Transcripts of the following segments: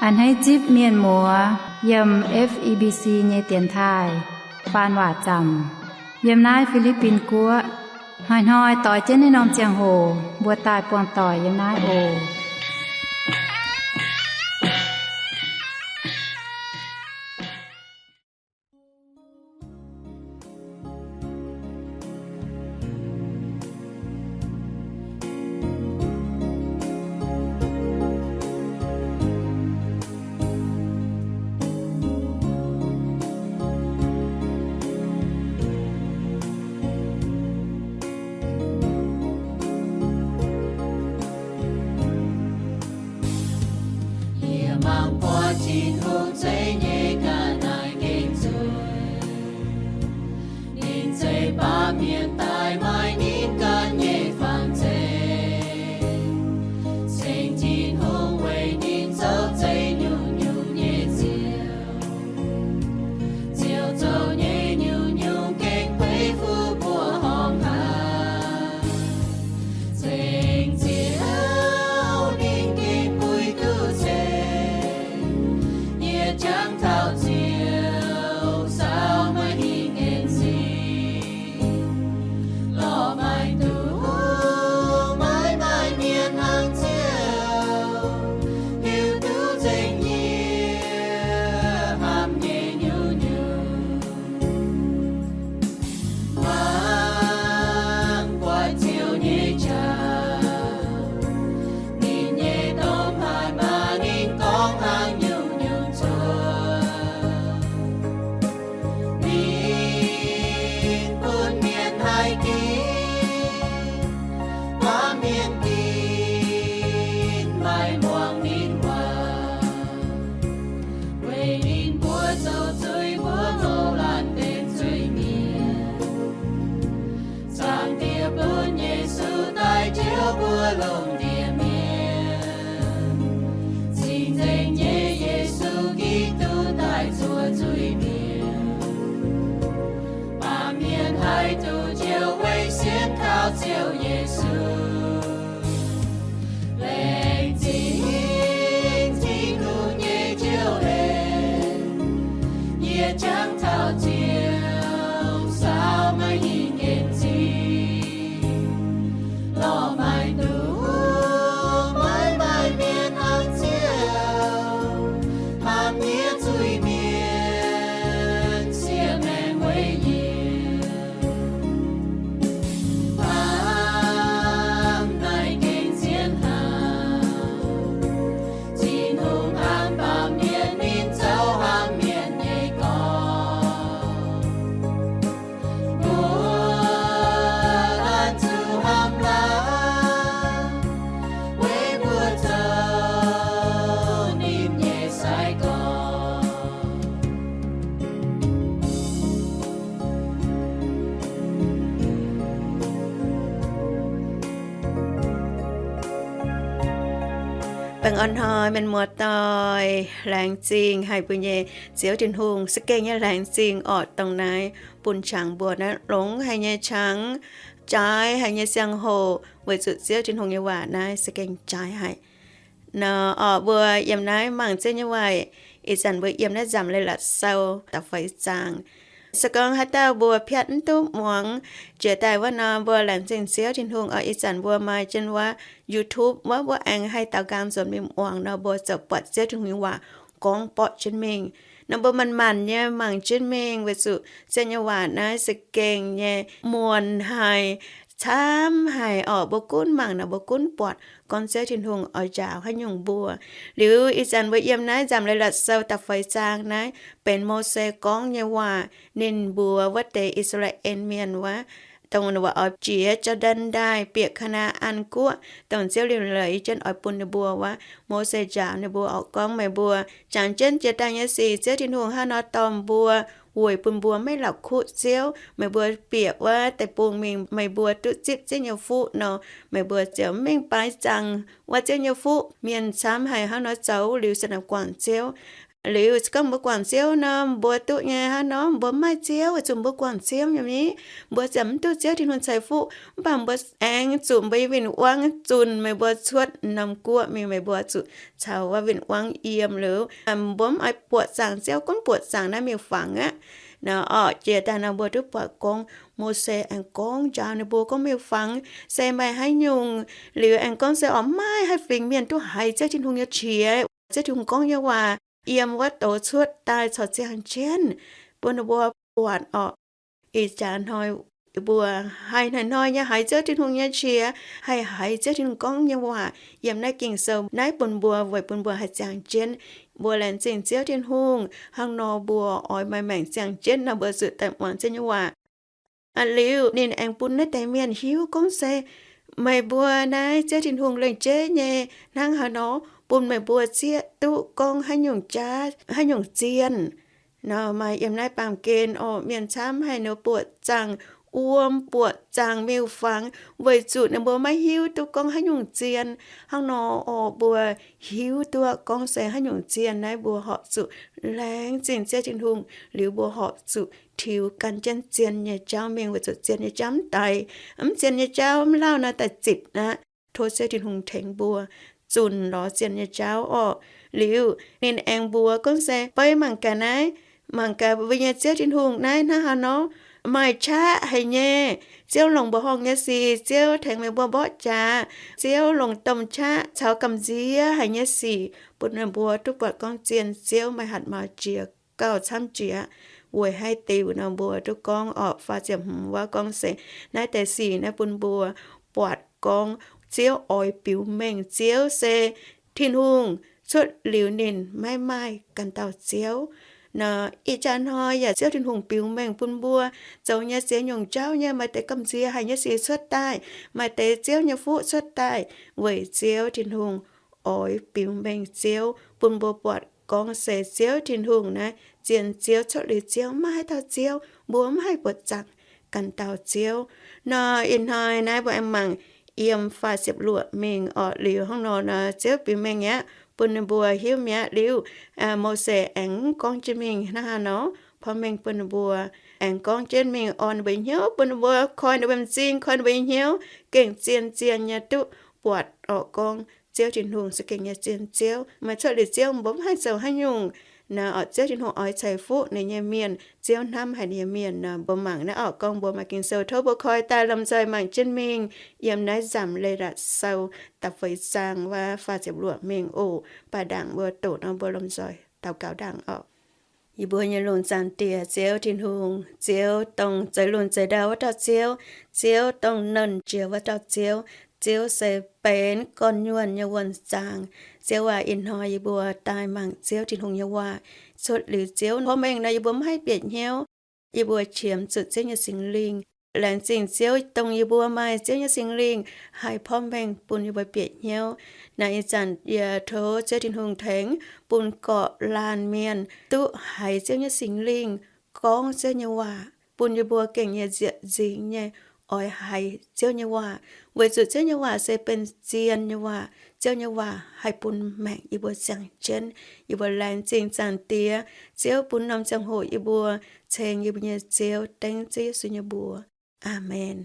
A'hneiv zipv mienh muoz yiem F E B C nyei dienx taaih faan waac zaamc yiem naaiv Fi^li^bin Guoqv. Hnoi-hnoi doix jienv naaiv norm ziangh hoc mbuo daaih buangh doic yiem naaiv oc. Yie mangc buatc Tin-Hungh zeiv nyei ga'naaiv gengh zuiz. Ninh zeiv baamh mienh daaih maaih ninh ganh nyei fangx zeiv. Ceng Tin-Hungh weic ninh zoux zeiv nyungc-nyungc nyei ziouc. Ziouc zoux nyei nyungc-nyungc gengh beiv fuqv mbuo horngh haic. Ceng Ziouv ninh gengh buix duqv ceng. Yie jangx taux Ziouv saau maiv hingh en sic. Lorh maaic dungz maiv maaih mienh hnangv Ziouv, hiuv duqv nzengc yie hnamv nyei nyungc-nyungc. Mangc buatc Ziouv nyei qaqv, ninh nyei domh hlaax maac ninh gorngv hnangv nyungc-nyungc cuotv. Ninh bun mienh haih ginv, baamh mienh ginv maaih muangx ninh waac. Weic ninh mbuo zoux zuiz mbuo ngouh laanh benx zuiz-mienh. Zaangc Diex bun Yesu daaih njoux mbuo lungh ndiev mienh. Cing-Nzengc nyei Yesu Giduc daaih zuoqc zuiz-mienh. Baamh mienh haih duqv njoux weic sienx kaux Ziouv Yesu. Laengz zingh Tin-Hungh nyei njoux leiz, yie jangx taux Ziouv saau maiv hingh en sic. Lorh maaic dungz maiv maaih mienh hnangv Ziouv, hnamv nyei zuiz-mienh siev maengc weic yie. Hnamv naaiv gengh zien hnangv. Tin-Hungh hnamv baamh mienh, ninh zoux hnamv mienh nyei gorx. Mbuo laanh zuqc hnamv laanh, weic mbuo zoux ninh nyei sai-gorx. Baengh orn hnoi mienh muoz doic, laengz zingh haic mbuo nyei Ziouv Tin-Hungh, za'gengh nyei laengz zingh orqc, dongh naaiv bun qangx mbuo naaiv longx haic nyei qangx, jaaix haic nyei ziangh hoc, weic zuqc Ziouv Tin-Hungh nyei waac naaiv za'gengh jaaix haic. Nor orqc, mbuo yiem naaiv mangc Ziouv nyei waac, ih zanc mbuo yiem naaiv Nzamc Leiz-Latc Sou da'feix zaang. Se gorngv haaix dauh mbuo piatv mv duqv muangx jiex daaih wuov nor, mbuo laengz zingh Ziouv Tin-Hungh oc. Ih zanc mbuo maaih jienv wuov YouTube wuov, mbuo aengx haih daaux nqaang nzuonx mingh muangx nor, mbuo ziouc buatc Ziouv Tin-Hungh nyei waac gorngv borqv jienv mingh. Nor mbuo manc-manc nyei mangc jienv mingh, weic zuqc Ziouv nyei waac naaiv za'gengh nyei muonc haic, camv haic orqc. Mbuo gunv mangc nor mbuo gunv buatc gorngv Ziouv Tin-Hungh oix njaaux haaix nyungc mbuo. Liuz ih zanc mbuo yiem naaiv Nzamc Leiz-Latc Sou da'feix zaang naaiv benx Mose gorngv nyei waac. Ninh mbuox wuov deix I^saa^laa^en Mienh wuov, dongh wuov oix jiex Jor^ndaen Ndaaih bieqc Kaa^naa^an Guoqv, dongh Ziouv liuc leiz jienv oix bun ninh mbuo wuov, Mose njaaux ninh mbuo oix gorngv, meih mbuo jangx jienv jiex daaih nyei sic, Ziouv Tin-Hungh hnangv nor dorh mbuo, weic bun mbuo maiv la'kuqv Ziouv. Meih mbuo bieqc wuov deic-bung mingh, meih mbuo duqv zipv Ziouv nyei fuqv nor, meih mbuo ziouc mv mingh baaix zaangc wuov Ziouv nyei fuqv. Mienh camv haic hnangv nor zoux liuz se naaic guangc Ziouv. Liuz se gorngv mbuo guangc Ziouv nor, mbuo duqv nyei hnangv nor, mbuo mv maaih Ziouv, weic zuqc mbuo guangc Ziouv nyei miv, mbuo ziouc mv duqv Ziouv Tin-Hungh ceix fuqv. Mv baac mbuo aengx zuqc mbuo nyei win-wangv zunh meih mbuo cuotv norm guoqv mingh, meih mbuo zuqc caux wuov win-wangv yiem liuz, mbuo mv oix buoqc zaangc Ziouv, gunv buoqc zaangc naaiv miuc-fangx aqv. Nor orqc, jiex daaih nor mbuo duqv buatc gorngv Mose aengx gorngv njaaux ninh mbuo gorngv, miuc-fangx se maaih haaix nyungc? Liuz aengx gorngv se oix maaih haaix fingx mienh duqv haiz Ziouv Tin-Hungh nyei qiex, Ziouv Tin-Hungh gorngv nyei waac yiem wuov douz cuotv daaih caux ziangh jienv bun ninh mbuo buatc orqc. Ih jaax hnoi mbuo haih hnoi-hnoi nyei haiz Ziouv Tin-Hungh nyei qiex, haih haiz Ziouv Tin-Hungh gorngv nyei waac yiem naaiv Ging-Sou naaiv bun mbuo, weic bun mbuo haih ziangh jienv. Mbuo laengz zingh Ziouv Tin-Hungh. Hnangv nor mbuo oix maaih maengc ziangh jienv nor, mbuo zuqc daaih muangx Ziouv nyei waac. A'liuz ninh aengx bun naaiv deix mienh hiuv gorngv se, meih mbuo naaiv Ziouv Tin-Hungh lengc jeiv nyei hnangv haaix nor, bun meih mbuo zieqv duqv gorngv haaix nyungc jaav, haaix nyungc zienh. Nor maaih yiem naaiv baamh gen orqc, mienh camv haic ninh buoqc zaangc wuom, buoqc zaangc miuc-fangx, weic zuqc ninh mbuo maiv hiuv duqv gorngv haaix nyungc zienh. Hnangv nor orqc, mbuo hiuv duqv gorngv se haaix nyungc zienh naaiv, mbuo horpc zuqc laengz zingh Ziouv Tin-Hungh, liuz mbuo horpc zuqc tiux gan jienv zienh nyei jauv mingh, weic zuqc zienh nyei jauv mv daic, mv zienh nyei jauv mv lauh nor daaih zitc aqv. Tov Ziouv Tin-Hungh tengx mbuo zunc lorz zienh nyei jauv orqc. Liuz ninh aengx mbuox gorngv se, beiv mangc gaax naaiv, mangc gaax mbuo nyei Ziouv Tin-Hungh naaiv hnangv haaix nor, maaih qaqv haic nyei. Ziouv longc mbuoqc horngh nyei sic, Ziouv tengx meih mbuo mborqv jaax, Ziouv longc domh qaqv caux gamh nziex haic nyei sic bun meih mbuo duqv buatc gorngv zien Ziouv maaih hatc maaz jiex gauh camv jiex. Weic haaix diuc nor mbuo duqv gorngv orqc, faah ziepc hmz wuov gorngv se naaiv deix sic naaiv bun mbuo buatc gorngv Ziouv oix biux mengh Ziouv se Tin-Hungh, cuotv liuz ninh maiv maaih ganh dauh Ziouv. Nor ih jaax hnoi yaac Ziouv Tin-Hungh biux mengh bun mbuo zoux nyei ziex nyungc jauv nyei maaih deix gamh nziex haic nyei sic cuotv daaih, maaih deix Ziouv nyei fuqv cuotv daaih, weic Ziouv Tin-Hungh oix biux mengh Ziouv bun mbuo buatc gorngv se Ziouv Tin-Hungh naaiv zien Ziouv, cuotv liuz Ziouv maiv maaih haaix dauh Ziouv, mbuo mv haih buoqc zaangc ganh dauh Ziouv. Nor ih hnoi naaiv mbuo aengx mangc yiem faah ziepc luoqc mingh orqc. Liuz hnangv nor nor Ziouv biux mengh aqv, bun ninh mbuo hiuv mi'aqv. Liuz Mose aengx gorngv jienv mingh hnangv haaix nor, porv mengh bun ninh mbuo aengx gorngv jienv mingh orn ninh mbuo nyei hnyouv, bun ninh mbuo koi ninh mbuo m'zing, koi ninh mbuo nyei hnyouv gengh zien-zien nyei duqv buatc orqc gorngv Ziouv Tin-Hungh se gengh nyei zien Ziouv. Meih cuotv liuz Ziouv mbuo mv haih zoux haaix nyungc. Nor orqc, Ziouv Tin-Hungh oix ceix fuqv ninh nyei mienh, Ziouv hnamv haic ninh nyei mienh. Nor mbuo mangc naaiv orqc gorngv mbuo maaih Ging-Sou, tov mbuo koi daaih lomh nzoih mangc jienv mingh yiem naaiv Nzamc Leiz-Latc Sou da'feix zaang wuov faah ziepc luoqc mingh oc. Baac ndaangc mbuo doqc nor mbuo lomh nzoih daux gaux ndaangc orqc. Yie mbuo nyei lungh zaangc Diex, Ziouv Tin-Hungh, Ziouv dongh zeix lunx zeix ndau wuov dauh Ziouv, Ziouv dongh nernh jiex wuov dauh Ziouv, Ziouv se benx gorn-nyuonh nyei wuonh zaangc. Ziouv aac, ih hnoi yie mbuo daaih mangc Ziouv Tin-Hungh nyei waac. Cuotv liuz Ziouv porv mengh nor yie mbuo mv haih bieqc hnyouv. Yie mbuo qiemx zuqc Ziouv nyei Singx Lingh. Laengz zingh Ziouv dongh yie mbuo maaih Ziouv nyei Singx Lingh haih porv mengh bun yie mbuo bieqc hnyouv. Naaiv ih zanc yie tov Ziouv Tin-Hungh tengx bun gorqv laanh mienh duqv haiz Ziouv nyei Singx Lingh gorngv Ziouv nyei waac, bun yie mbuo gengh nyei nzieqc nzingx nyei oix haiz Ziouv nyei waac, weic zuqc Ziouv nyei waac se benx zien nyei waac. Ziouv nyei waac haih bun maengc yie mbuo ziangh jienv. Yie mbuo laengz zingh Zaangc Diex, Ziouv bun norm ziangh hoc yie mbuo ceng yie mbuo nyei Ziouv, dengv Ziouv Yesu nyei mbuox. Aamen.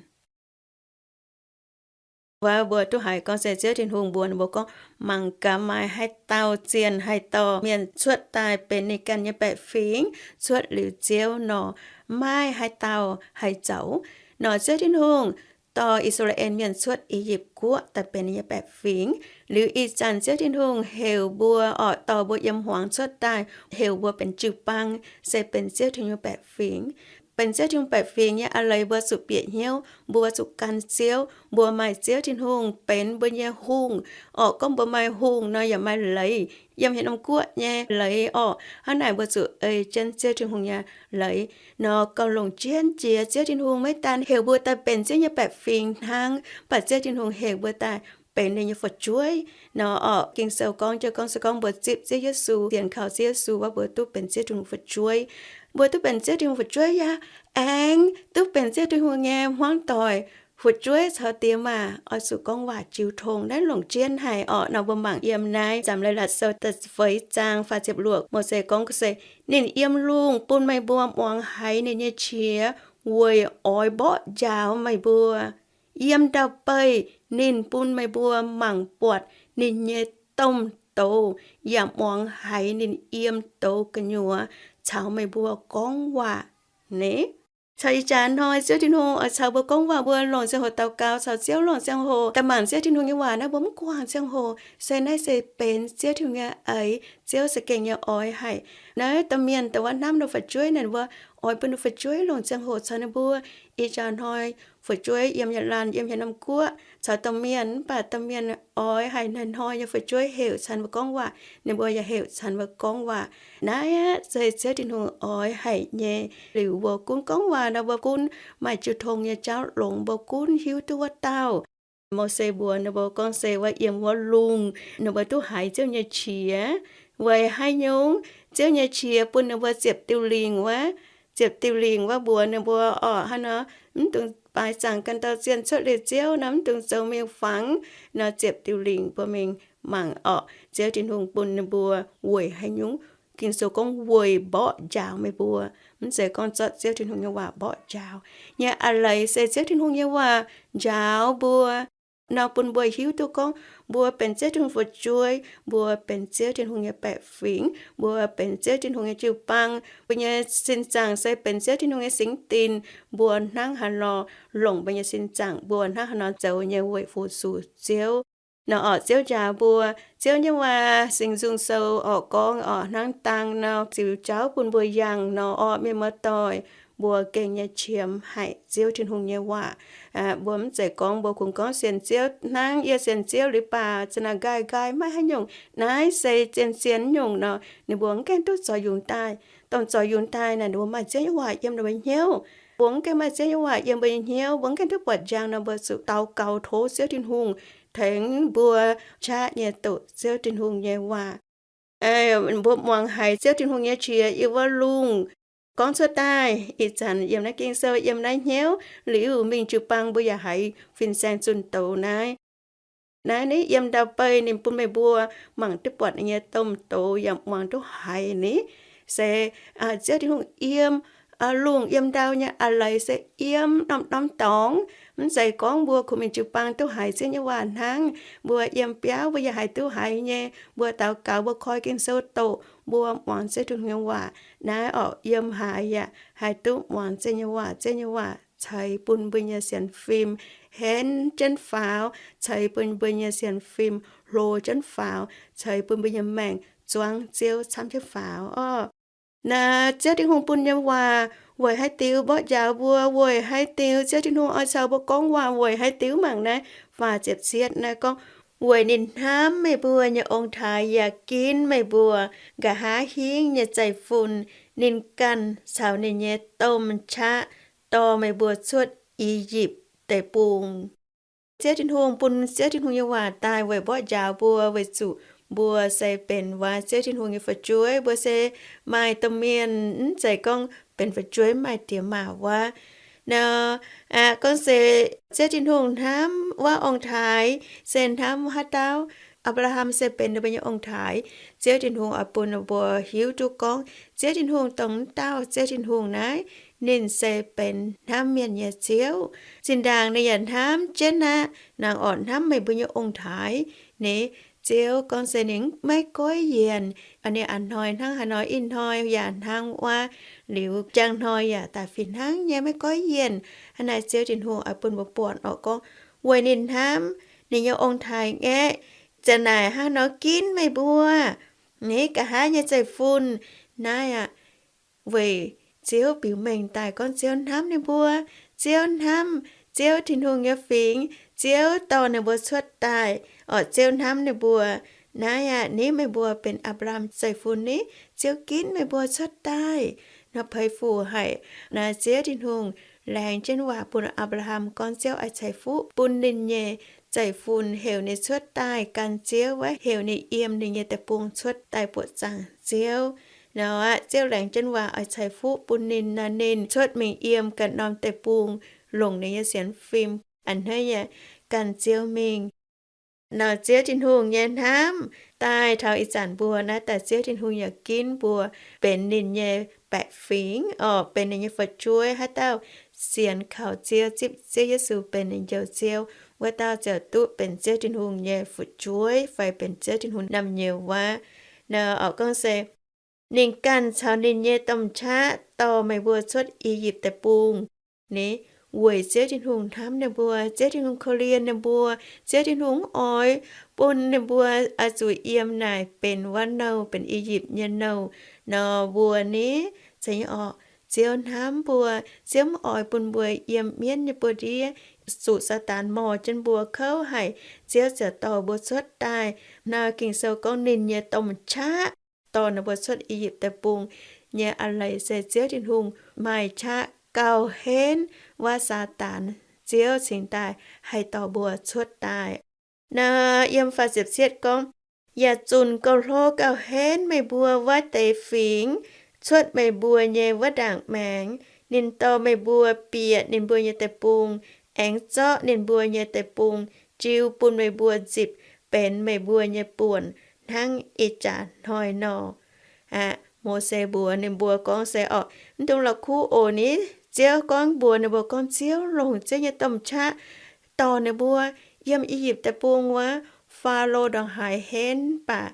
Wuov mbuo duqv haiz gorngv se Ziouv Tin-Hungh mbuox ninh mbuo gorngv, mangc gaax maaih haaix dauh zienh haih dorh mienh cuotv daaih benx ninh ganh nyei baeqc fingx, cuotv liuz Ziouv nor, maiv maaih haaix dauh haih zoux. Nor Ziouv Tin-Hungh dorh I^saa^laa^en Mienh cuotv I^yipv Guoqv daaih benx ninh nyei baeqc fingx. Liuz ih zanc Ziouv Tin-Hungh heuc mbuo orqc, dorh mbuo yiem hmuangx cuotv daaih, heuc mbuo benx jiu-baang, se benx Ziouv Tin-Hungh nyei baeqc fingx. Benx Ziouv Tin-Hungh baeqc fingx nyei a'leiz mbuo zuqc bieqc hnyouv, mbuo zuqc gan Ziouv, mbuo maaih Ziouv Tin-Hungh benx mbuo nyei hungh. Orqc gorngv mbuo maaih hungh nor yaac maaih leiz. Yiem haaix norm guoqv nyei leiz orqc, hnangv naaic mbuo zuqc ei jienv Ziouv Tin-Hungh nyei leiz. Nor gauh longc jienv jiex Ziouv Tin-Hungh maiv daan heuc mbuo daaih benx Ziouv nyei baeqc fingx hnangv, mv baac Ziouv Tin-Hungh heuc mbuo daaih benx ninh nyei fu'jueiv. Nor orqc, Ging-Sou gorngv jienv gorngv se gorngv mbuo zipv Ziouv Yesu, sienx kaux Ziouv Yesu wuov, mbuo duqv benx Ziouv Tin-Hungh fu'jueiv. Mbuo duqv benx Ziouv Tin-Hungh fu'jueiv yaac aengx duqv benx Ziouv Tin-Hungh nyei hmuangv doic. fu'jueiv caux diex maac oix zuqc gorngv waac jiu tong. Naaiv longc jienv haic orqc. Nor mbuo mangc yiem naaiv Nzamc Leiz-Latc Sou da'feix zaang faah ziepc luoqc, Mose gorngv se, ninh yiem lungh bun meih mbuo muangx haiz ninh nyei qiex weic oix mborqv njaaux meih mbuo. Yiem ndau-beih ninh bun meih mbuo mangc buatc ninh nyei domh douz, yaac muangx haiz ninh yiem douz gu'nyuoz caux meih mbuo gorngv waac. Ni, caux ih jaax hnoi Ziouv Tin-Hungh oix caux mbuo gorngv waac, mbuo longc ziangh hoc daux gaux caux Ziouv, longc ziangh hoc daaih mangc Ziouv Tin-Hungh nyei waac naaiv, mbuo mv guangc ziangh hoc. Se naaiv se benx Ziouv Tin-Hungh nyei eix, Ziouv za'gengh nyei oix haic. Naaiv domh mienh dongh wuov hnamv ninh fu'jueiv naaic, mbuo oix bun ninh fu'jueiv longc ziangh hoc caux ninh mbuo. Ih jaax hnoi fu'jueiv yiem yietc laanh, yiem haaix norm guoqv, caux domh mienh, mv baac domh mienh oix haic hnoi-hnoi nyei fu'jueiv heuc caux ninh mbuo gorngv waac, ninh mbuo yaac heuc caux ninh mbuo gorngv waac. Naaiv aqv se Ziouv Tin-Hungh oix haic nyei. Liuz mbuo gunv gorngv waac nor, mbuo gunv maaih jiu tong nyei jauv longx, mbuo gunv hiuv duqv wuov dauh. Mose mbuox ninh mbuo gorngv se wuov yiem wuov lungh ninh mbuo duqv haiz Ziouv nyei qiex. Weic haaix nyungc? Ziouv nyei qiex bun ninh mbuo ziepc diuh lingc wuov. Ziepc diuh lingc wuov mbuox ninh mbuo orqc, hnangv nor, mv dungx baaix zaangc ganh dauh zienh cuotv liuz Ziouv nor, mv dungx zoux miuc-fangx nor. Ziepc diuh lingc mbuo mingh mangc orqc, Ziouv Tin-Hungh bun ninh mbuo weic haaix nyungc. Ging-Sou gorngv weic mborqv njaaux meih mbuo. Mv zeiz gorngv zorqv Ziouv Tin-Hungh nyei waac mborqv njaaux. Nyei a'leiz se Ziouv Tin-Hungh nyei waac njaaux mbuo nor, bun mbuo hiuv duqv gorngv mbuo benx Ziouv Tin-Hungh fu'jueiv, mbuo benx Ziouv Tin-Hungh nyei baeqc fingx, mbuo benx Ziouv Tin-Hungh nyei jiu-baang. Mbuo nyei sin zaangc se benx Ziouv Tin-Hungh nyei singx dinc. Mbuo hnangv haaix nor longc mbuo nyei sin zaangc, mbuo hnangv haaix nor zoux nyei weic fu-sux Ziouv. Nor orqc, Ziouv njaaux mbuo, Ziouv nyei waac, Singx Nzung Sou orqc gorngv orqc, hnangv dang nor ziux jauv bun mbuo yangh nor orqc, mienh muoz-doic, mbuo gengh nyei qiemx haic Ziouv Tin-Hungh nyei waac. Mbuo mv zeiz gorngv mbuo kungx gorngv sienx Ziouv hnangv, yie sienx Ziouv liuz baac za'naaic nqaai nqaai maiv haaix nyungc. Naaiv se zien-zien nyungc nor, ninh mbuo mv gaengh duqv zorc yungz daaih. Dongh zorc yungz daaih naaic, ninh mbuo maaih Ziouv nyei waac yiem ninh mbuo hnyouv. Mbuo mv gaengh maaih Ziouv nyei waac yiem mbuo nyei hnyouv, mbuo mv gaengh duqv buatc njang nor, mbuo zuqc daux gaux tov Ziouv Tin-Hungh tengx mbuo qaqv nyei doqc Ziouv Tin-Hungh nyei waac. Mbuo muangx haiz Ziouv Tin-Hungh nyei qiex yiem wuov lungh gorngv cuotv daaih. Ih zanc yiem naaiv Ging-Sou, yiem naaiv hnyouv liuz mingh jiu-baang mbuo yaac haiz fin-saeng zunh douz naaiv. Naaiv ni yiem ndau-beih ninh bun meih mbuo mangc duqv buatc ninh nyei domh douz yaac muangx duqv haiz ni. Se Ziouv Tin-Hungh yiem lungh yiem ndau nyei a'leiz se yiem norm-norm dorngx. Mv zeiz gorngv mbuo kungx mingh jiu-baang duqv haiz Ziouv nyei waac hnangv. Mbuo yiem biauv mbuo yaac haih duqv haiz nyei. Mbuo daux gaux, mbuo koi Ging-Sou doqc, mbuo muangx Ziouv Tin-Hungh nyei waac. Naaiv orqc, yiem haaix yaac haih duqv muangx Ziouv nyei waac. Ziouv nyei waac ceix bun mbuo nyei sienx fim henv jienv faaux, ceix bun mbuo nyei sienx fim hlo jienv faaux, ceix bun mbuo nyei maengc zuangv Ziouv camv jienv faaux orqc. Naaiv Ziouv Tin-Hungh bun nyei waac weic haaix diuc mborqv njaaux mbuo, weic haaix diuc Ziouv Tin-Hungh oix caux mbuo gorngv waac, weic haaix diuc? Mangc naaiv faah ziepc cietv naaiv gorngv, weic ninh hnamv meih mbuo nyei ong-taaix yaac ginv meih mbuo. Nqa'haav hingv nyei zeiv-fun, ninh ganh caux ninh nyei domh qaqv dorh meih mbuo cuotv I^yipv Deic-Bung. Ziouv Tin-Hungh bun Ziouv Tin-Hungh nyei waac daaih weic mborqv njaaux mbuo, weic zuqc mbuo se benx wuov Ziouv Tin-Hungh nyei fu'jueiv. Mbuo se maaih domh mienh, mv zeiz gorngv benx fu'jueiv maaih diex maac wuov. Nor, gorngv se Ziouv Tin-Hungh hnamv wuov ong-taaix, se hnamv haaix dauh? Apc^laa^ham se benx ninh mbuo nyei ong-taaix. Ziouv Tin-Hungh oix bun ninh mbuo hiuv duqv gorngv Ziouv Tin-Hungh dongh wuov dauh Ziouv Tin-Hungh naaiv, ninh se benx hnamv mienh nyei Ziouv. Zinh ndaangc ninh yaac hnamv jienv aqv, naaic orqc, hnamv meih mbuo nyei ong-taaix ni. Ziouv gorngv se ninh maiv goiv yienc. Ninh a'hnoi hnangv haaix nor, ih hnoi yaac hnangv wuov, liuz njang hnoi yaac daaih fih hnangv nyei, maiv goiv yienc. Hnangv naaic Ziouv Tin-Hungh oix bun mbuo buatc orqc gorngv weic ninh hnamv ninh nyei ong-taaix ngaeqv, za'naaic hnangv nor ginv meih mbuo. Ni nqa'haav nyei zeiv-fun naaiv aqv, weic Ziouv biux mengh daaih gorngv Ziouv hnamv ninh mbuo. Ziouv hnamv, Ziouv Tin-Hungh nyei fingx, Ziouv dorh ninh mbuo cuotv daaih, orqc, Ziouv hnamv ninh mbuo. Naaiv aqv, ni meih mbuo benx Apc^laa^ham zeiv-fun ni, Ziouv ginv meih mbuo cuotv daaih. Nor peix fuc haic. Naaiv Ziouv Tin-Hungh laengz jienv waac bun Apc^laa^ham gorngv Ziouv oix ceix fuqv bun ninh nyei zeiv-fun, heuc ninh cuotv daaih gan Ziouv wuov, heuc ninh yiem ninh nyei deic-bung cuotv daaih buoqc zaangc Ziouv. Nor aqv, Ziouv laengz jienv waac oix ceix fuqv bun ninh nor, ninh cuotv mingh yiem ganh norm deic-bung, longc ninh nyei sienx fim a'hneiv nyei, ganh Ziouv mingh. Nor Ziouv Tin-Hungh nyei hnamv daaih taux ih zanc mbuo naaiv daaih, Ziouv Tin-Hungh yaac ginv mbuo benx ninh nyei baeqc fingx, orqc, benx ninh nyei fu'jueiv. Haaix dauh sienx kaux Ziouv, zipv Ziouv Yesu benx ninh njoux Ziouv, wuov dauh ziouc duqv benx Ziouv Tin-Hungh nyei fu'jueiv fai benx Ziouv Tin-Hungh naamh nyouz wuov. Nor orqc, gorngv se ninh ganh caux ninh nyei domh qaqv dorh meih mbuo cuotv I^yipv Deic-Bung. Ni, weic Ziouv Tin-Hungh hnamv ninh mbuo, Ziouv Tin-Hungh korv-lienh ninh mbuo, Ziouv Tin-Hungh mv oix bun ninh mbuo oix zuqc yiem naaic benx wuov nouh, benx I^yipv nyei nouh. Nor mbuo ni, zeiz nyei orqc, Ziouv hnamv mbuo, Ziouv mv oix bun mbuo yiem mienv nyei buoz-ndiev, zuqc Saadaan morh jienv mbuo kouv haic, Ziouv ziouc dorh mbuo cuotv daaih. Nor Ging-Sou gorngv ninh nyei domh qaqv dorh ninh mbuo cuotv I^yipv Deic-Bung nyei a'leiz se Ziouv Tin-Hungh maaih qaqv gauh henv wuov Saadaan, Ziouv cingx daaih haih dorh mbuo cuotv daaih. Nor yiem faah ziepc cietv gorngv, yaac zunc gouh hlo gauh henv meih mbuo wuov deix fingx cuotv meih mbuo nyei wuov ndaangc maengx. Ninh dorh meih mbuo bieqc ninh mbuo nyei deic-bung, aengx zorqv ninh mbuo nyei deic-bung jiu bun meih mbuo nzipc benx meih mbuo nyei buonc hnangv ih jaax hnoi nor. Aqv, Mose mbuox ninh mbuo gorngv se, orqc, mv dungx la'kuqv oc. Ni, Ziouv gorngv mbuox ninh mbuo gorngv Ziouv longc Ziouv nyei domh qaqv dorh ninh mbuo yiem I^yipv Deic-Bung wuov, Faalo ndongc haaix henv baac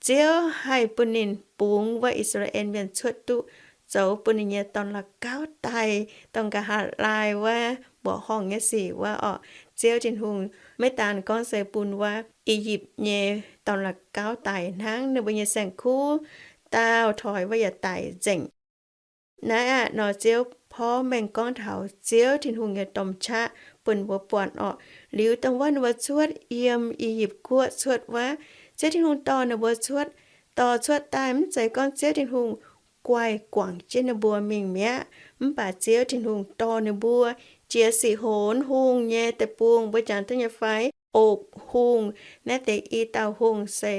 Ziouv haih bun ninh bungx wuov I^saa^laa^en Mienh cuotv duqv, zoux bun ninh nyei dorn la'gauv daic, dongh nqa'haav laai wuov mborqv horngh nyei sic wuov orqc. Ziouv Tin-Hungh maiv daan gorngv se bun wuov I^yipv nyei dorn la'gauv daic hnangv, ninh mbuo nyei saeng-kuv daauh toi wuov yaac daic nzengc. Naaiv aqv, nor Ziouv porv mengh gorngv taux Ziouv Tin-Hungh nyei domh qaqv bun mbuo buatc orqc. Liuz dongh wuov ninh mbuo cuotv yiem I^yipv Guoqv cuotv wuov, Ziouv Tin-Hungh dorh ninh mbuo cuotv, dorh cuotv daaih mv zeiz gorngv Ziouv Tin-Hungh guaih guangc jienv ninh mbuo mingh mi'aqv. Mv baac Ziouv Tin-Hungh dorh ninh mbuo jiex Sihonx Hungh nyei deic-bung, mbuo jangx duqv nyei fai, Okc Hungh. Naaiv deix i dauh hungh se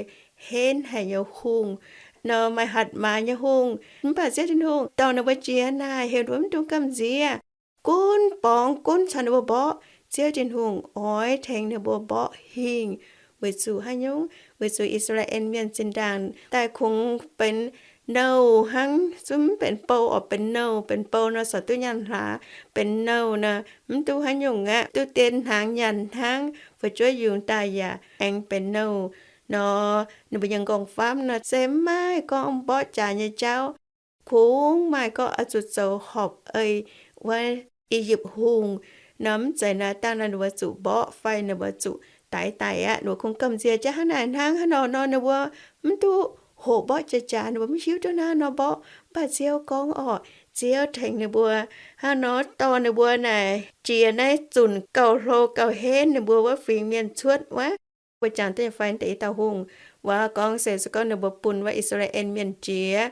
henv haic nyei hungh, nor maaih hatc maaz nyei hungh. Mv baac Ziouv Tin-Hungh dorh ninh mbuo jiex naaic, heuc ninh mbuo mv dungx gamh nziex, gunv borngz, gunv caux ninh mbuo mborqv. Ziouv Tin-Hungh oix tengx ninh mbuo mborqv hingh. Weic zuqc haaix nyungc? Weic zuqc I^saa^laa^en Mienh zinh ndaangc daaih kungx benx nouh hnangv, zungv mv benx bou orqc, benx nouh. Benx bou nor corc duqv nyaanh hlaax, benx nouh nor mv duqv haaix nyungc aqv, duqv dien hnaangx nyanc hnangv. Fu'jueiv yungz daaih yaac aengx benx nouh nor, ninh mbuo nyei nqorngv-famv nor se mv maaih gorngv mborqv jaax nyei jauv. Kungx maaih gorngv oix zuqc zoux horpc ei wuov I^yipv Hungh nor, mv zeiz naaiv dangh nor ninh mbuo zuqc mborqv fai ninh mbuo zuqc daix daic aqv. Ninh mbuo kungx gamh nziex jaax hnangv naaic hnangv, hnangv nor nor ninh mbuo mv duqv hoqc mborqv jaax jaax, ninh mbuo mv hiuv duqv hnangv nor mborqv. Mv baac Ziouv gorngv orqc, Ziouv tengx ninh mbuo hnangv nor dorh ninh mbuo naaic jiex naaiv zunc gauh hlo gauh henv ninh mbuo wuov fingx mienh cuotv wuov. Mbuo jangx duqv nyei fai, deix i dauh hungh wuov gorngv se, se gorngv ninh mbuo bun wuov I^saa^laa^en Mienh jiex,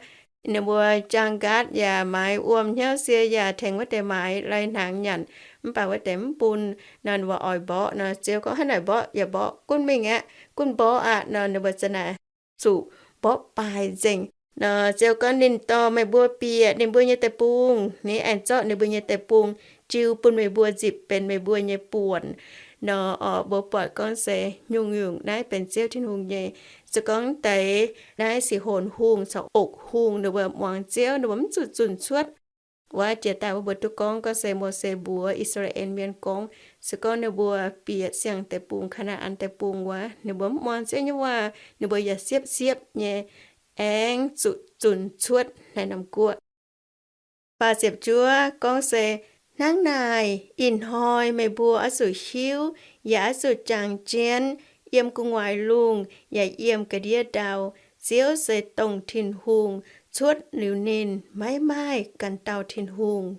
ninh mbuo jaang nqaatv yaac maaiz wuom hnyouv sie yaac tengx wuov deix maaiz lai hnaangx nyanc, mv baac wuov deix mv bun nor, ninh mbuo oix mborqv nor, Ziouv gorngv, hnangv naaic mborqv yaac mborqv, gunv mingh aqv, gunv mborqv aqv nor, ninh mbuo za'naaic zuqc mborqv baaix nzengc. Nor Ziouv gorngv, ninh dorh meih mbuo bieqc ninh mbuo nyei deic-bung, ninh aengx zorqv ninh mbuo nyei deic-bung jiu bun meih mbuo nzipc benx meih mbuo nyei buonc. Nor orqc, mbuo buatc gorngv se nyungc-nyungc naaiv benx Ziouv Tin-Hungh nyei. Se gorngv deix naaiv Sihonx Hungh caux Okc Hungh ninh mbuo muangx Ziouv, ninh mbuo mv zuqc zunc cuotv. Wuov jiex daaih wuov mbuo duqv gorngv, gorngv se Mose mbuox I^saa^laa^en Mienh gorngv, se gorngv ninh mbuo bieqc siang-deic-bung, Kaa^naa^an Deic-Bung wuov, ninh mbuo mv muangx Ziouv nyei waac, ninh mbuo yaac siepv-siepv nyei aengx zuqc zunc cuotv naaiv norm guoqv. Faah ziepc juov gorngv se, hnangv naaic, ih hnoi meih mbuo oix zuqc hiuv yaac oix zuqc jangx jienv, yiem gu'nguaaz lungh yaac yiem ga'ndiev ndau, Ziouv se dongh Tin-Hungh. Cuotv liuz ninh, maiv maaih ganh dauh Tin-Hungh.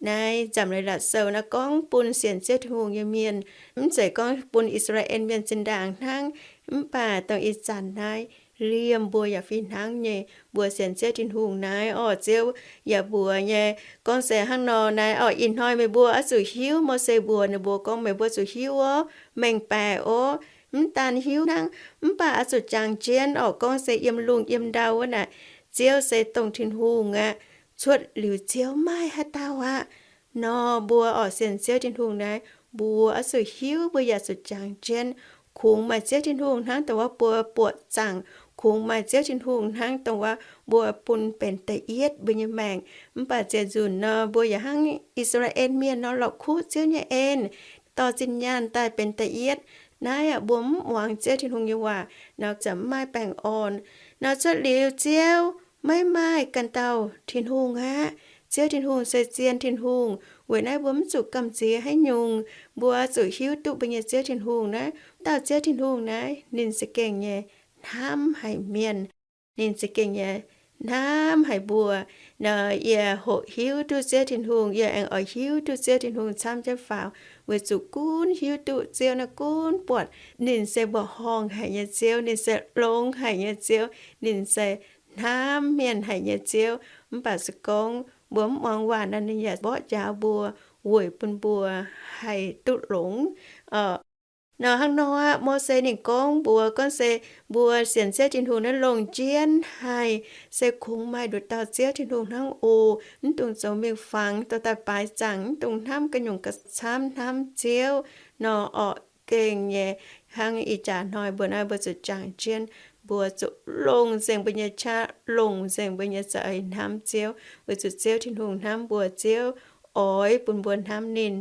Naaiv Nzamc Leiz-Latc Sou naaiv gorngv bun sienx Ziouv Tin-Hungh nyei mienh. Mv zeiz gorngv bun I^saa^laa^en Mienh zinh ndaangc hnangv, mv baac dongh ih zanc naaiv, liemh mbuo yaac fih hnangv nyei. Mbuo sienx Ziouv Tin-Hungh naaiv orqc, Ziouv yaac mbuox nyei, gorngv se hnangv nor naaiv orqc, ih hnoi meih mbuo oix zuqc hiuv. Mose mbuox ninh mbuo gorngv, meih mbuo zuqc hiuv orqc, mengh baeqc orqc, mv daan hiuv hnangv, mv baac oix zuqc jangx jienv orqc, gorngv se yiem lungh yiem ndau wuov naaic, Ziouv se dongh Tin-Hungh aqv. Cuotv liuz Ziouv maaih haaix dauh aqv? Nor mbuo orqc, sienx Ziouv Tin-Hungh naaiv, mbuo oix zuqc hiuv, mbuo yaac zuqc jangx jienv. Kungx maaih Ziouv Tin-Hungh hnangv dongh wuov mbuo buoqc zaangc. Kungx maaih Ziouv Tin-Hungh hnangv dongh wuov mbuo bun benx da'yietv mbuo nyei maengc. Mv baac ziepc nzunc nor, mbuo yaac hnangv I^saa^laa^en Mienh nor, lorqc kuv Ziouv nyei en, dorh zinh nyaanh daaih benx da'yietv. Naaiv aeqv, mbuo mv muangx Ziouv Tin-Hungh nyei waac nor, ziouc mv maaih baengh orn. Nor cuotv liuz Ziouv maiv maaih ganh dauh Tin-Hungh aqv. Ziouv Tin-Hungh se zien Tin-Hungh. Weic naaiv mbuo mv zuqc gamh nziex haaix nyungc. Mbuo zuqc hiuv duqv mbuo nyei Ziouv Tin-Hungh naaiv. Dauh Ziouv Tin-Hungh naaiv, ninh za'gengh nyei hnamv haic mienh. Ninh za'gengh nyei hnamv haic mbuo. Nor yie hoqc hiuv duqv Ziouv Tin-Hungh, yie aengx oix hiuv duqv Ziouv Tin-Hungh camv jienv faaux, weic zuqc gunv hiuv duqv Ziouv naaiv gunv buatc ninh se mbuoqc horngh haic nyei Ziouv, ninh se longx haic nyei Ziouv, ninh se hnamv mienh haic nyei Ziouv. Mv baac se gorngv mbuo mv muangx waac nor, ninh yaac mborqv njaaux mbuo, weic bun mbuo haih duqv longx. Nor hnangv nor aqv, Mose ninh gorngv mbuox gorngv se mbuo sienx Ziouv Tin-Hungh naaiv longc jienv haih, se kungx maaih nduqc dauh Ziouv Tin-Hungh hnangv oc. Mv dungx zoux miuc-fangx, dorh daaih baaix zaangc, mv dungx hnamv ga'nyungc ga'camv, hnamv Ziouv. Nor orqc, gengh nyei. Hnangv ih jaax hnoi mbuo naaiv, mbuo zuqc jangx jienv, mbuo zuqc longc nzengc mbuo nyei qaqv, longc nzengc mbuo nyei za'eix hnamv Ziouv, weic zuqc Ziouv Tin-Hungh hnamv mbuo, Ziouv oix bun mbuo hnamv ninh.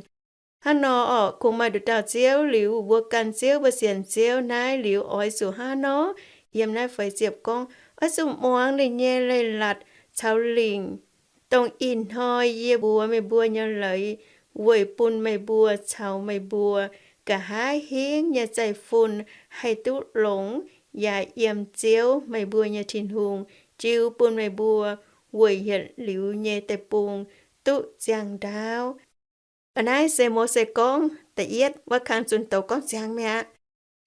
Hnangv nor orqc, kungx maaih nduqc dauh Ziouv liuz, mbuo gan Ziouv, mbuo sienx Ziouv naaiv liuz, oix zuqc hnangv nor, yiem naaiv feix ziepc gorngv, oix zuqc muangx ninh nyei leiz-latc caux lingc, dongh ih hnoi yie mbuox meih mbuo nyei leiz, weic bun meih mbuo caux meih mbuo nqa'haav hingv nyei zeiv-fun haih duqv longx, yaac yiem Ziouv, meih mbuo nyei Tin-Hungh, jiu bun meih mbuo weic yietc liuz nyei deic-bung duqv ziangh ndaauv. Naaiv se Mose gorngv da'yietv wuov kang zunh doz gorngv ziangx mi'aqv.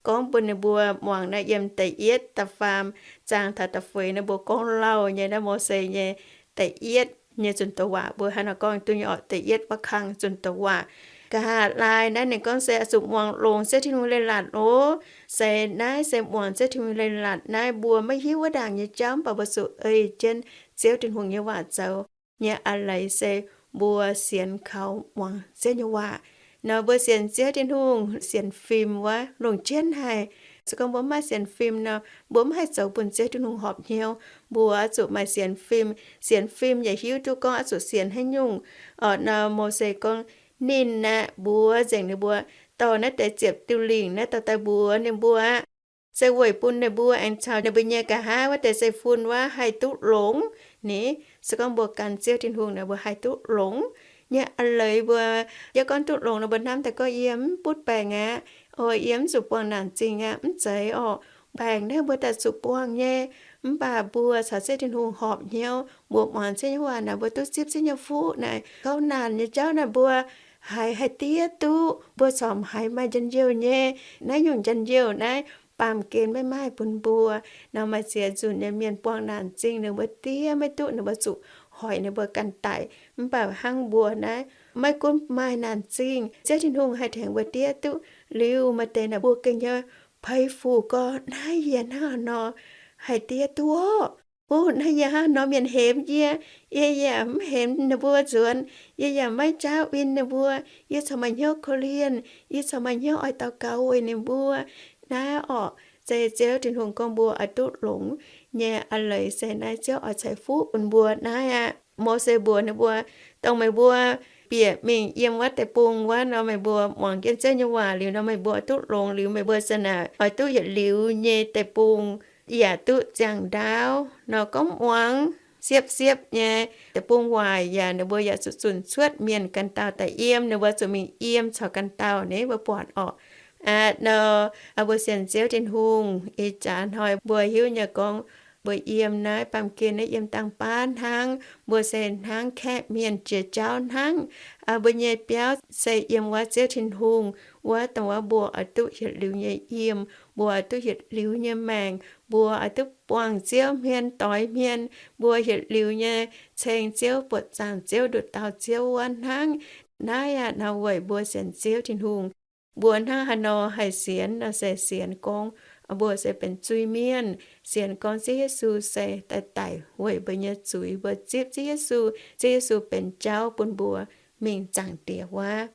Gorngv bun ninh mbuo muangx naaiv, yiem da'yietv, da'faam zaang taux da'feix, ninh mbuo gorngv lauh nyei naaiv Mose nyei da'yietv nyei zunh doz waac. Mbuo hnangv nor gorngv duqv nyei orqc, da'yietv wuov kang zunh doz waac. Nqa'haav laai naaiv ninh gorngv se oix zuqc muangx longx Ziouv Tin-Hungh leiz-latc oc. Se naaiv se muangx Ziouv Tin-Hungh leiz-latc naaiv, mbuo maiv hiuv wuov ndaangc nyei jauv, mv baac mbuo zuqc ei jienv Ziouv Tin-Hungh nyei waac zoux nyei. A'leiz se mbuo sienx kaux muangx Ziouv nyei waac. Nor mbuo sienx Ziouv Tin-Hungh, sienx fim wuov longc jienv haic. Se gorngv mbuo mv maaih sienx fim nor, mbuo mv haih zoux bun Ziouv Tin-Hungh horpc hnyouv. Mbuo zuqc maaih sienx fim. Sienx fim yaac hiuv duqv gorngv oix zuqc sienx haaix nyungc. Orqc, nor Mose gorngv ninh aeqv, mbuox nzengc ninh mbuo, dorh naaiv deix ziepc diuh lingc naaiv dorh daaih mbuox ninh mbuo aqv, se weic bun ninh mbuo aengx caux ninh mbuo nyei nqa'haav wuov deix zeiv-fun wuov haih duqv longx ni. Se gorngv mbuo gan Ziouv Tin-Hungh nor, mbuo haih duqv longx nyei. A'leiz mbuo, yie gorngv duqv longx nor, mbuo hnamv daaih gorngv yie mv butv baengc aqv, o, yie mv zuqc buangh naanc zingh aqv. Mv zeiz orqc. Baengc naaiv mbuo daaih zuqc buangh nyei, mv baac mbuo caux Ziouv Tin-Hungh horpc hnyouv, mbuo muangx Ziouv nyei waac naaic, mbuo duqv zipv Ziouv nyei fuqv naaic, gauh naanc nyei jauv naaic mbuo haiz haih diev duqv, mbuo corc haiz maaih njien-youh nyei. Naaiv nyungc njien-youh naaiv baamh gen maiv maaih bun mbuo. Nor maaih ziex nzunc nyei mienh buangh naanc zingh, ninh mbuo diev maiv duqv, ninh mbuo zuqc hoic ninh mbuo ganh daic. Mv baac hnangv mbuo naaiv, maiv gunv maaih naanc zingh, Ziouv Tin-Hungh haih tengx mbuo diev duqv. Liuz maaih deix naaic mbuo gengh nyei peix fuc gorx, naaiv yie hnangv haaix nor haih diev duqv orqc? O, naaiv yie hnangv haaix nor mienh hemx yie, yie yaac mv hemx ninh mbuo nzuonx, yie yaac maiv jaauv win ninh mbuo, yie corc maaih hnyouv korv-lienh, yie corc maaih hnyouv oix daux gaux weic ninh mbuo. Naaiv orqc, se Ziouv Tin-Hungh gorngv mbuo oix duqv longx nyei. A'leiz se naaiv Ziouv oix ceix fuqv bun mbuo naaiv aqv. Mose mbuox ninh mbuo, dongh meih mbuo bieqc mingh yiem wuov deic-bung wuov nor, meih mbuo muangx jienv Ziouv nyei waac liuz nor, meih mbuo oix duqv longx liuz, meih mbuo se naaic oix duqv yietc liuz nyei deic-bung, yaac duqv ziangh ndaauv. Nor gorngv muangx siepv-siepv nyei deic-bung waaic, yaac ninh mbuo yaac zuqc zunc cuotv mienh ganh dauh daaih yiem, ninh mbuo zuqc mingh yiem caux ganh dauh ni, mbuo buatc orqc. Aa, nor mbuo sienx Ziouv Tin-Hungh, ih jaax hnoi mbuo hiuv nyei gorngv, mbuo yiem naaiv baamh gen naaiv yiem dangh baav hnangv, mbuo se hnangv kaeqv mienh jiex jauv hnangv. Mbuo nyei biauv se yiem wuov Ziouv Tin-Hungh wuov, dongh wuov mbuo oix duqv yietc liuz nyei yiem, mbuo oix duqv yietc liuz nyei maengc, mbuo oix duqv buangh Ziouv hmien doix hmien, mbuo yietc liuz nyei ceng Ziouv, buoqc zaangc Ziouv, nduqc dauh Ziouv wuov hnangv. Naaiv aqv, nor weic mbuo sienx Ziouv Tin-Hungh. Mbuo hnangv haaix nor haih sienx nor, se sienx gorngv mbuo se benx zuiz-mienh, sienx gorngv Ziouv Yesu se daaih daic weic mbuo nyei zuiz, mbuo zipv Ziouv Yesu, Ziouv Yesu benx jauv bun mbuo mingh Zaangc Diex wuov.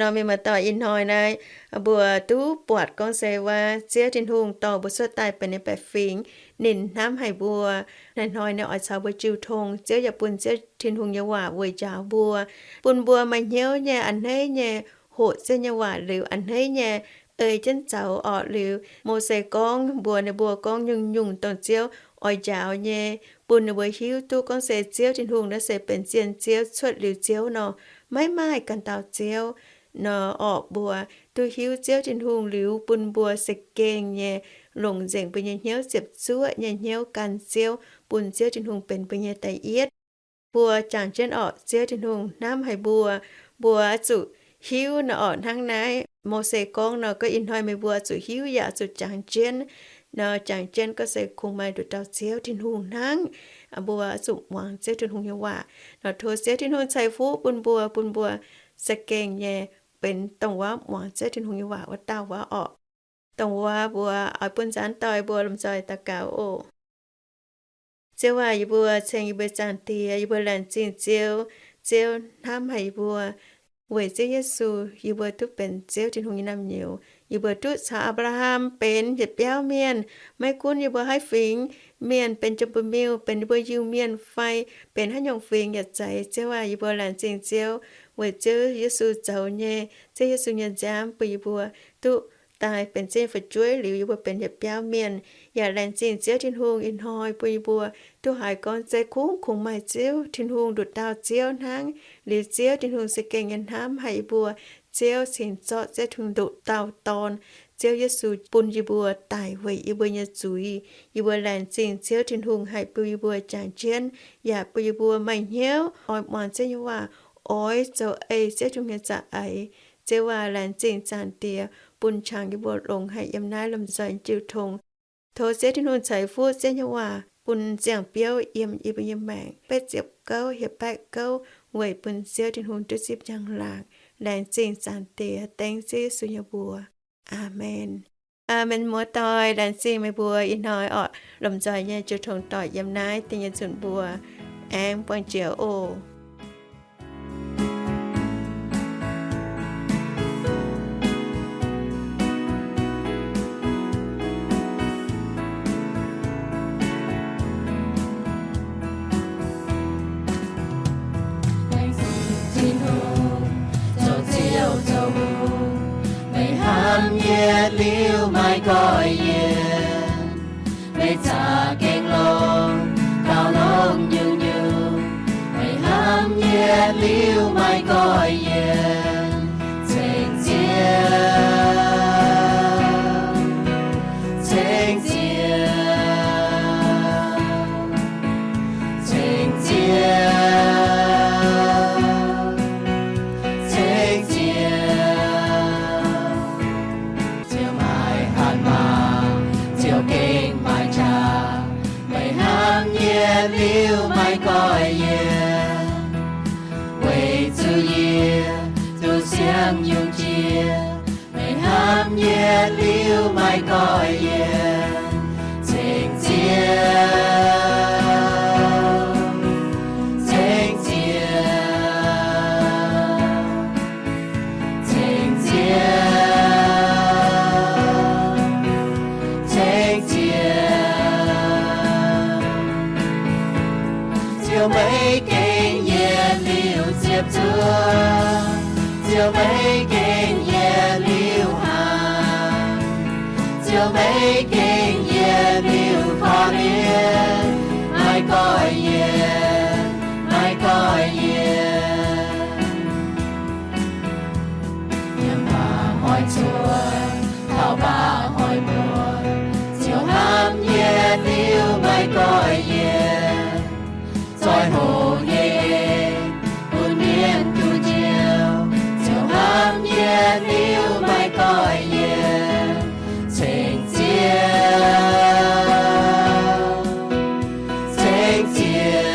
Nor mienh muoz-doic, ih hnoi naaiv mbuo duqv buatc gorngv se wuov Ziouv Tin-Hungh dorh mbuo cuotv daaih benx nyei baeqc fingx, ninh hnamv haic mbuo. Hnoi-hnoi ninh oix caux mbuo jiu tong. Ziouv yaac bun Ziouv Tin-Hungh nyei waac weic njaaux mbuo, bun mbuo maaih hnyouv nyei, a'hneiv nyei hoqc Ziouv nyei waac liuz, a'hneiv nyei ei jienv zoux orqc. Liuz Mose gorngv mbuox ninh mbuo gorngv nyungc-nyungc dongh Ziouv oix njaaux nyei, bun ninh mbuo hiuv duqv gorngv se Ziouv Tin-Hungh naaiv se benx zien Ziouv, cuotv liuz Ziouv nor, maiv maaih ganh dauh Ziouv. Nor orqc, mbuo duqv hiuv Ziouv Tin-Hungh liuz, bun mbuo za'gengh nyei longc nzengc mbuo nyei hnyouv, ziepc zuoqv nyei hnyouv gan Ziouv, bun Ziouv Tin-Hungh benx mbuo nyei da'yietv. Mbuo jangx jienv orqc, Ziouv Tin-Hungh hnamv haic mbuo. Mbuo oix zuqc hiuv nor orqc, hnangv naaiv Mose gorngv nor, gorngv ih hnoi meih mbuo oix zuqc hiuv yaac oix zuqc jangx jienv. Nor jangx jienv gorngv se kungx maaih nduqc dauh Ziouv Tin-Hungh hnangv. Mbuo oix zuqc muangx Ziouv Tin-Hungh nyei waac. Nor tov Ziouv Tin-Hungh ceix fuqv bun mbuo, bun mbuo za'gengh nyei benx dongh wuov muangx Ziouv Tin-Hungh nyei waac wuov dauh wuov orqc. Dongh wuov mbuo oix bun nzaanx doic mbuo lomh nzoih daux gaux oc. Ziouv aac, yie mbuo ceng yie mbuo Zaangc Diex, yie mbuo laengz zingh Ziouv. Ziouv hnamv haic yie mbuo. Weic Ziouv Yesu, yie mbuo duqv benx Ziouv Tin-Hungh nyei naamh nyouz. Yie mbuo duqv caux Apc^laa^ham benx yietc biauv mienh. Maiv gunv yie mbuo haaix fingx mienh, benx jomc buoz-miuh, benx yie mbuo Iu-Mienh fai benx haaix nyungc fingx yaac zeiz, Ziouv aac, yie mbuo laengz zingh Ziouv. Weic Ziouv Yesu zoux nyei, Ziouv Yesu nyei nziaamv bun yie mbuo duqv daaih benx Ziouv nyei fu'jueiv liuz, yie mbuo benx yietc biauv mienh. Yaac laengz zingh Ziouv Tin-Hungh ih hnoi bun yie mbuo duqv haiz gorngv zeiv kungx kungx maaih Ziouv Tin-Hungh nduqc dauh Ziouv hnangv. Liuz Ziouv Tin-Hungh za'gengh nyei hnamv haic yie mbuo. Ziouv cingx zorqv Ziouv Tin-Hungh nduqc dauh Dorn, Ziouv Yesu, bun yie mbuo daic weic yie mbuo nyei zuiz. Yie mbuo laengz zingh Ziouv Tin-Hungh haih bun yie mbuo jangx jienv, yaac bun yie mbuo maaih hnyouv oix muangx Ziouv nyei waac, oix zoux ei Ziouv Tin-Hungh nyei za'eix. Ziouv aac, laengz zingh Zaangc Diex bun qangx yie mbuo longx haic yiem naaiv lomh nzoih jiu tong. Tov Ziouv Tin-Hungh ceix fuqv Ziouv nyei waac bun ziangh biouv yiem yie mbuo nyei maengc, betv ziepc gouv, hietc baeqv gouv, weic bun Ziouv Tin-Hungh duqv zipv njang-laangc. Laengz zingh Zaangc Diex, dengv Ziouv Yesu nyei mbuox. Aamen. Aamen. Muoz-doic, laengz zingh meih mbuo ih hnoi orqc lomh nzoih nyei jiu tong doic yiem naaiv dingh nyei nzunc mbuo aengx buangh jiex oc. Laengz zingh Tin-Hungh, zoux Ziouv zoux hungh, meih hnamv yie liuz maiv goiv yie. Meih za'gengh longx, gauh longx nyungc-nyungc, meih hnamv yie liuz maiv goiv yie. Ceng Ziouv, ceng Ziouv, ceng Ziouv, ceng Ziouv. Ziouv maaih hatc maaz, Ziouv gengh maaih qaqv. Meih hnamv yie liuz maiv goiv yie. Weic zuqc yie duqv siang nyungc jiex, meih hnamv yie liuz maiv goiv yie. Ceng Ziouv, ceng Ziouv, ceng Ziouv, ceng Ziouv. Ziouv maiv gengh yietc liuz ziepc zuoqv, Ziouv maiv gengh yietc liuz hnaangx, Ziouv maiv gengh yietc liuz korv-lienh, maiv goiv yie, maiv goiv yie. Yiem mbaengx-hoic cuotv, taux mbaengx-hoic muotc, Ziouv hnamv yie liuz maiv goiv yie. Zoih hoc nyei bun mienh duqv njoux, Ziouv hnamv yie liuz maiv goiv yie. Ceng Ziouv, ceng Ziouv,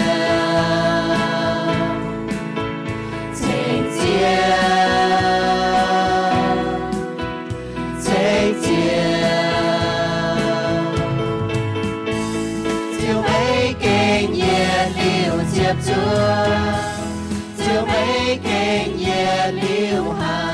ceng Ziouv, ceng Ziouv. Ziouv maiv gengh yietc liuz ziepc zuoqv, Ziouv maiv gengh yietc liuz hnaangx.